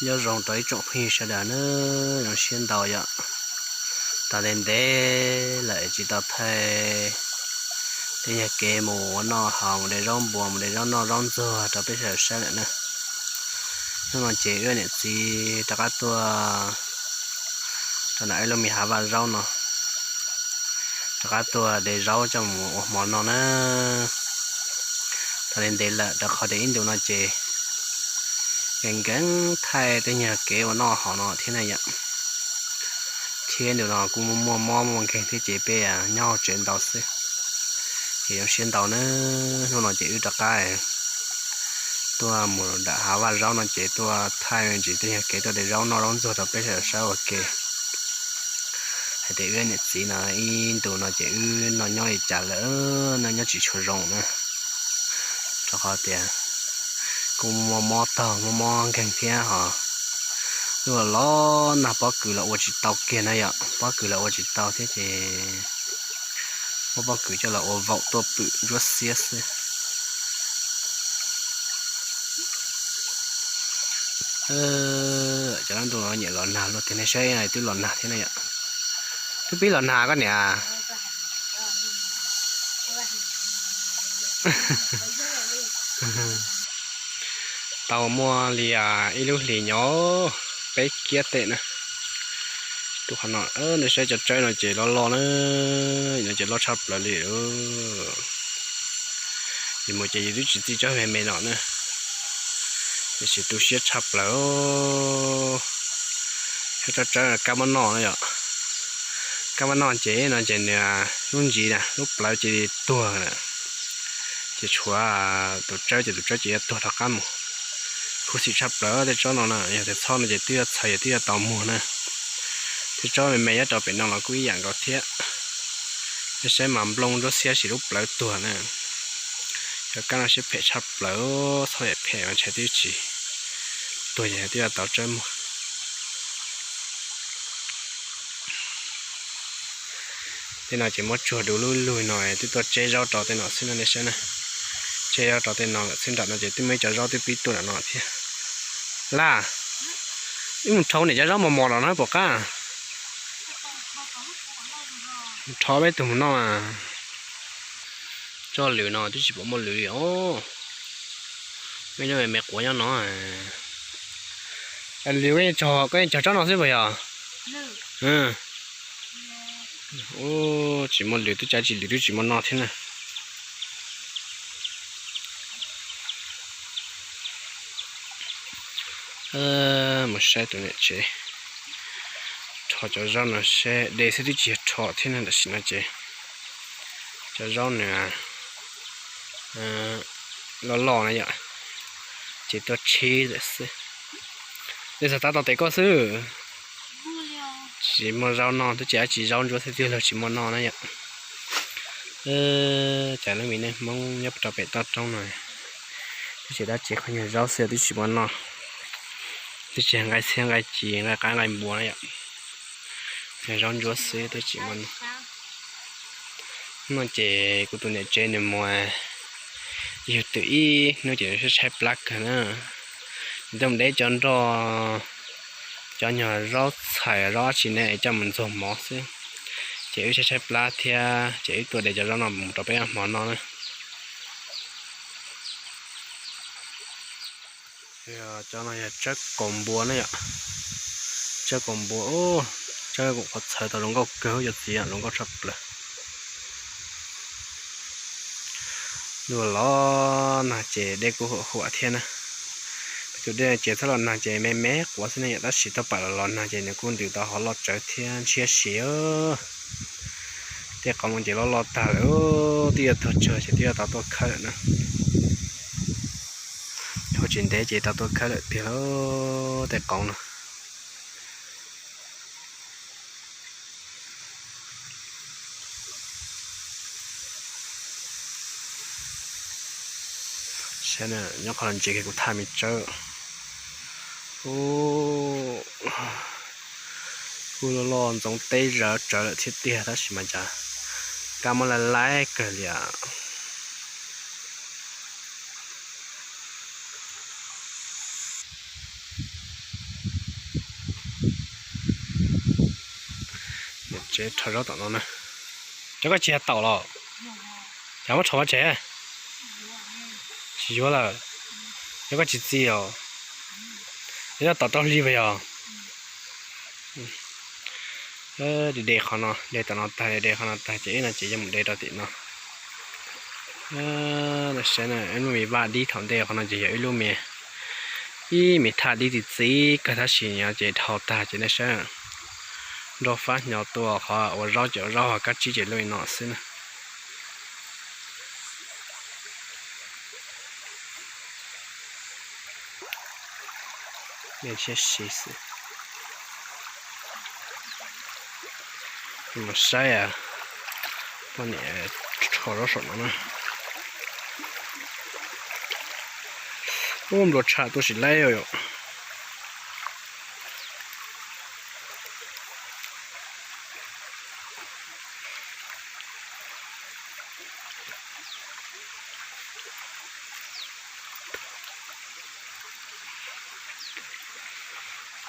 Nyob zoo rau ib tsoom phooj ywg sawv daws nawb, zoo siab ntau yom. Tau ntev ntev lawm tsis tau thaij tej nyuag kev mus ua noj haus, mus de zaub npua, mus de zaub noj zaub ntxuag rau peb sawv daws saib lawm na. Hnub no ces wb niam txiv rov qab tuaj rau nram wb lub me hav vaj zaub no, rov qab tuaj de zaub coj mus ua hmo noj na. Tau ntev ntev lawm rau qhov tias ib ntus no ces nkees nkees thaij tej nyuag kev ua noj haus no thiab na yom. Thiab ntus no kuj muaj mob muaj nkeeg thiab ces peb nyob hauv tsev ntau xwb. Ces zoo siab ntau na, hnub no ces wb rov qab tuaj mus nram hav vaj zaub no ces tuaj thaij me ntsis tej nyuag kev tuaj de zaub noj zaub ntxuag rau peb sawv daws saib ua ke. Hais tias wb niam txiv no ib ntus no ces wb noj nyob li cas lawm, noj nyob tsis tshua zoo na. Rau qhov tias kuj muaj mob taug muaj mob nkeeg thiab ho wb los los nag pob kws los ua tsis tau kiag na yom, pob kws los ua tsis tau thiab ces muab pob kws coj los ua vaum tuaj pwm ntsuab xiab xwb. Cov ntuj no nyiam los nag luaj tiag, nej saib twb los nag thiab na yom. Twb pib los nag koj niam. Tau muaj li ib lub hlis nyob peb kiab teg na. Tus qhov no nej saib cov tsawb no ces loj loj na, no ces loj tshaj plaws li. Yus mus ces yus twb tsis txij tsob me me no na, tiam sis tu siab tshaj plaws. Cov tsawb no kab mob noj na yom, kab mob noj ces no ces nws lub ntsis na lub plawv ces tuag na, ces tshuav tus tsawb ces tus tsawb ces yuav tuag rov qab mus. Khuv xim tshaj plaws tej tsob no na, yog tias txhob no ces twb yuav txhaws ces twb yuav tau muag na. Tej tsob me me nyob rau pem no los kuj ib yam nkaus thiab. Nej saib mas nplooj ntsuab xiab sim lub plawv tuag na. Cov kab no siab phem tshaj plaws, txhob yam phem mas ntshai twb tsis tuag ces twb yuav tau tsawb muag. Tej no ces muab tsuag du lub lug no twb tuaj tseb zaub rau tej no xwb no nej saib na. Tseb zaub rau tej no lawm xwb, nram no ces twb muaj ib co zaub twb pib tuaj nram no thiab. Laj, wb mus rho niam cov zaub mos mos los no puas qab? Rho peb tug mus noj. Tsob lwm no twb tsis pom muaj lwm li os. Muaj ib lub me me quav nyob no. Lwm koj yeej cog tsob no xwb puas yog? Tsis muaj lwm, twb tsis lwm twb tsis muaj noj thiab na. Mus saib tus niam tsev rho cov zaub no seb, de xwb twb tsis yog rho thiab na, tam sim no ces cov zaub nws loj loj na yom, ces tuaj tsheb lawm xwb. Nej xav tab tom tes koj xwb. Tsis muaj zaub noj, twb tsis dab tsi, zaub ntsuab xwb twb luag tsis muaj noj na yom. Cas lub me neej Hmoob nyob rau pem toj roob no, twb tsis dab tsi, qhov nyuag zaub xwb twb tsis muaj noj, twb tsis nqaij txhiab nqaij ci nqaij qab nqaij npua na yom. Zaub ntsuab xwb twb tsis muaj noj. No ces kuv tus niam tsev nws mus yug twm ib hnub ces nws tshaib tshaib plab kawg na. Nws tuaj mus deb cov nroj, cov nyuag zaub txhais zaub dab tsi ne es coj mus ntxuag mov xwb. Ces wb tshaib tshaib plab thiab ces wb tuaj de cov zaub no mus rau peb hmo noj na. Cov no yog tsawb kaus npua na yom. Tsawb kaus npua, tsawb kaus qhov txhawv tau zoo nkauj kawg cov txiv, zoo nkauj tshaj plaws. Ntuj los nag ces dej kuj huam huam thiab na. Peb tus dej ces txhob los nag ces me me quav xwb ne yom, tab sis tuaj pam los los nag ces nws kuj ntws tau hov loj tsawv thiab ntshiab si. Tej qoov no ces loj loj tag lawm, twb yuav tuag tsawg ces twb yuav tau tuaj khawb lawm na. Yuav tsis ntev ces tau tuaj khawb lawm tiag lauj, tej qoov no. Saib nyob qhov no ntsia kiag kuv thaj me tsawb. Kuj loj loj ntxoov teb zawv tsawv lawm thiab tiag, tab sis mas cas kab mob laib laib kawg li as. Tsev rhawv zaub tom no na. Cov koj tsis yog taum los? Cas muab rhov ua tsev? Tsis yuav lawm. Cov koj tsis txi os? Yog tom rau hli puas yog? De de qhov no, de tom no tag, de de qhov no tag ces ib no ces yuav mus de rau tim no. Saib na, ib lub me vaj dib thaum ntej qhov no ces yog ib lub me, ib me thaj dib txi txiv kawg tab sis no ces dhau tag ces nej saib, nroj fab hnyo tuaj qhov ua zaub ces ua zaub, ho kab tsib ces luaj li no xwb na. Mus saib poj niam rho zaub saum no na. Ub, nplua tshaj tuaj tsis laib yom.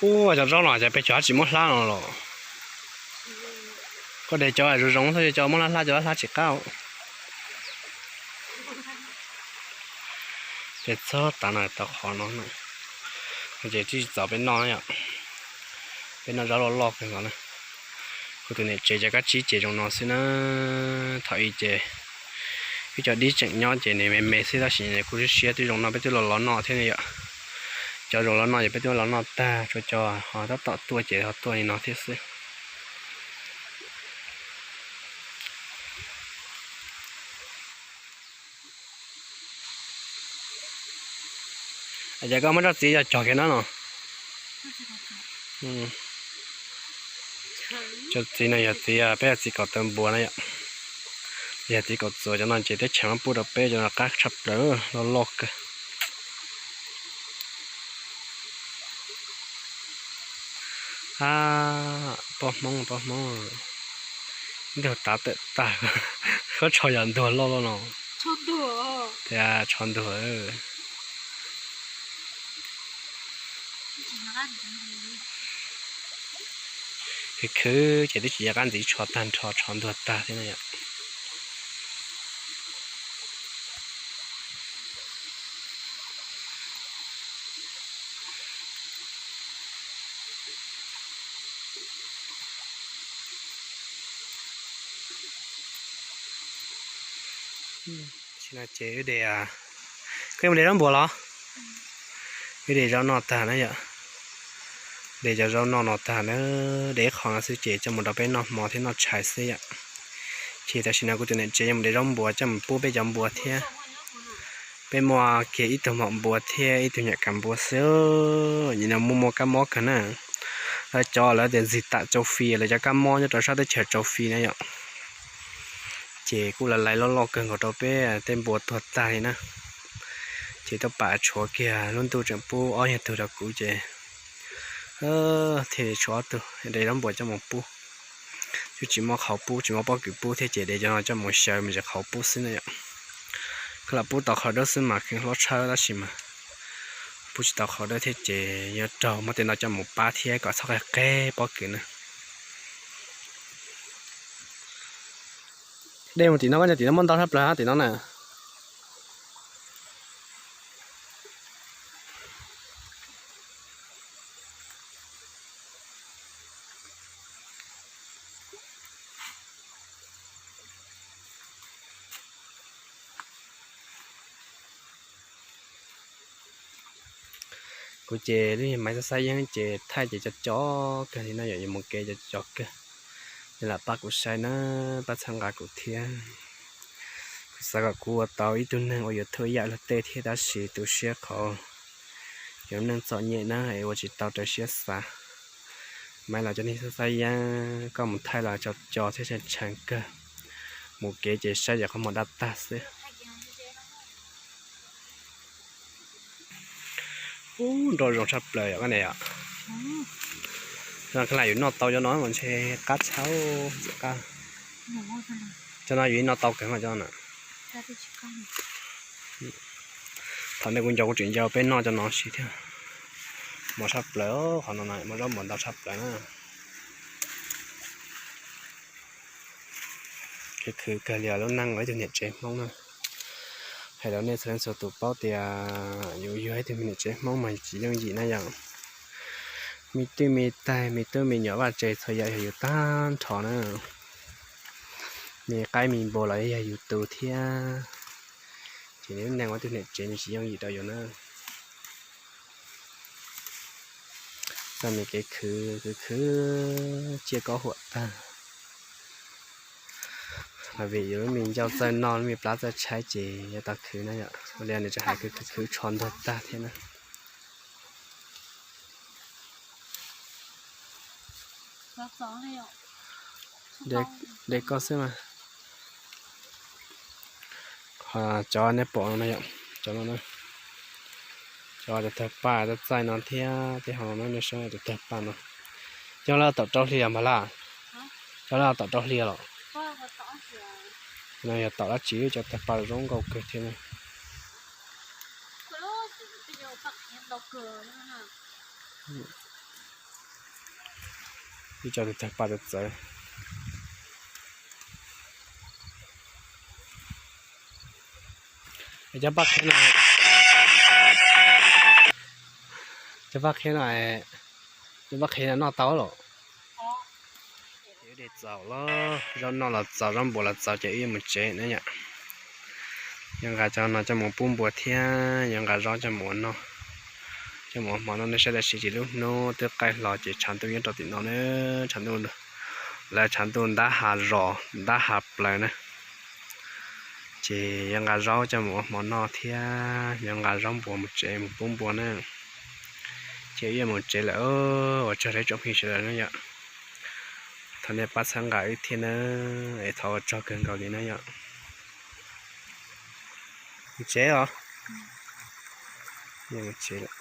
Ub, cov zaub no ces peb cov tsis muab hlab no los? Koj de cov zoo zoo xwb, cov muab hlab hlab, cov hlab tsis qab. Peb txog tav no tau qhov no na, ces twb tsis txaus peb noj yom. Peb noj zaub loj loj kawg nkaus na. Kuv tus niam tsev cov kab tsib ces zoo no xwb na. Thaum ub ces wb cov dib tseem nyob ces nws me me xwb tab sis kuv siab siab twb zoo no peb twb los los noj thiab ne yom. Cov zoo los noj ces peb twb los noj tag, tsuas cov ho tab tom tuaj ces ho tuaj li no thiab xwb. Ces koj muab tsob txiv cog kiag no no. Tsob txiv no yog txiv, peb yog txiv kaum tawv npua na yom. Yog txiv kaum txuas cov no ces teb chaws muab pub rau peb cov no qab tshaj plaws, loj loj kawg. A, poj Hmoob, poj Hmoob, ntuag tav tawm tag, koj tsho yam ntuag loj loj no. Tias tsho ntuag. Khwv khwv ces twb tsis yog qab ntxiv tsho tag nrho, tsho ntuag tag thiab no yom. Tam sim no ces wb de, koj yuav mus de zaub npua los? Wb de zaub noj tag na yom. De cov zaub noj no tag na, de ib qho no xwb ces coj mus rau peb noj hmo thiab noj tshais xwb yom. Ces tam sim no kuv tus niam tsev yuav mus de zaub npua coj mus pub peb cov npua thiab. Peb muaj kiag ib tug maum npua thiab ib tug nyuam kav npua xwb. Nim no muaj muaj kab mob kawg na. Lawv cov lawv tias ntxig tam châu Phi, lawv cov kab mob nyob rau sab teb chaws châu Phi na yom. Ces kuj laiv laiv loj loj kawg nkaus rau peb tej npua tuag tag li na. Ces tuaj pam tshuav kiag lub ntuj tseem pub ob nyuag tug rau kuv ces thiaj li tshuav ob tug de zaub npua coj mus pub. Twb tsis muaj qhov pub, tsis muaj pob kws pub thiab ces de cov no coj mus xyaw me ntsis qhov pub xwb na yom. Koj lam pub tau qhov dawb xwb mas kheev hlob tshawb tab sis mas pub tsis tau qhov dawb thiab ces yuav raug muab tej no coj mus pab thiab kom txhob qe qe pob kws na. De mus tim no, koj nyob tim no muaj ntau tshaj plaws tim no na. Kuv ces lub niag maiv xab xab yeeb ces thaij ces co co kawg li no yom, yuav mus kev co co kawg. Nws lam pab kuv saib na, pab txhawb nqa kuv thiab. Kuv xav kom kuv ua tau ib tug neeg ua YouTube ib yam luag tej thiab tab sis tu siab qhov cov neeg txom nyem na es ua tsis tau raws siab xav. Maiv los cov niag xab xab yeeb, koj mus thaij los co co thiab tshee tshee kawg. Mus kev ces saib yog qhov muag dab tag xwb. Ub, nroj zoo tshaj plaws yom koj niam yom. Koj lam yus noj tau cov no mas ntshe qab tshaj, qab. Cov no yus noj tau kawg mas cov no. Thaum ntej kuv nco kuv tseem nco peb noj cov no siv thiab. Mos tshaj plaws, qhov no na mos zaub mos ntau tshaj plaws na. Khwv khwv kawg li os lub neej ua ib tug niam tsev Hmoob na. Hais rau nej txhua leej txhua tus paub tias yus yog ib tug me niam tsev Hmoob mas tsis yooj yim na yom. Me twj me taig me tub me nyuam vaj tse txhua yam yog yus tag nrho na. Me qaib me npua los yog yus tus thiab. Ces lub neej ua ib tug niam tsev nws tsis yooj yim rau yus na. Txoj me kev khwv khwv khwv tsiaj kob huam tag. Vim yus lub me ncauj txawj noj lub me plab txawj tshaib ces yuav tau khwv na yom. Ua li nws tseem hais khwv khwv khwv tsho ntuag tag thiab na. De koj xwb mas. Cov nej pom no yom, cov no na, cov tus tawg paj txaij txaij no thiab tej ho no nej saib tus tawg paj no. Cov lawv tawm rau hli los mas laj, cov lawv tawm rau hli los. No yog tom dab tsi cov tawg paj zoo nkauj kawg thiab na. Ib co tus tawg paj txawv txawv. Cov paj qhia no, cov paj qhia no, cov paj qhia no noj tau los? Ib de txaus los zaub noj los txaus zaub npua los txaus ces wb yuav mus tsev na yom. Yuav nqa cov no coj mus pub npua thiab yuav nqa zaub coj mus ua noj, coj mus ua hmo noj. Nej saib tam sim ces lub hnub twb qaij hlo ces tshav ntuj nyob rau tim no na, tshav ntuj, lawv tshav ntuj ntab hav zos ntab hav plaws na. Ces yuav nqa zaub coj mus ua hmo noj thiab yuav nqa zaub npua mus tsev mus pub npua na. Ces wb yuav mus tsev lawm, ua tsaug rau ib tsoom phooj ywg sawv daws na yom. Thov nej pab txhawb nqa wb thiab na, es thov ua tsaug kawg nkaus li na yom. Mus tsev os. Mus tsev lawm.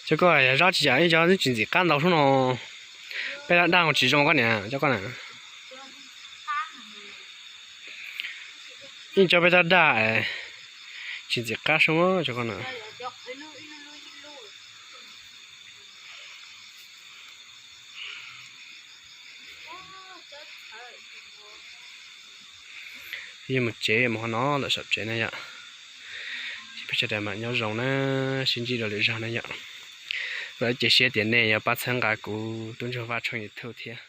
Cov koj zaub tsis yam ib co tsis ntxim qab ntau sub no. Peb daj daj tsis zoo koj niam cov koj na. Ib co peb daj daj tsis ntxim qab sub cov koj na. Yuav mus tsev mus hov no lawm saum tsev na yom. Peb sawv daws mam nyob zoo na, sib ntsib dua lwm zaug na yom. Vam cia siab tias nej yuav pab txhawb nqa kuv tub ntsuag Vaj tshooj YouTube thiab.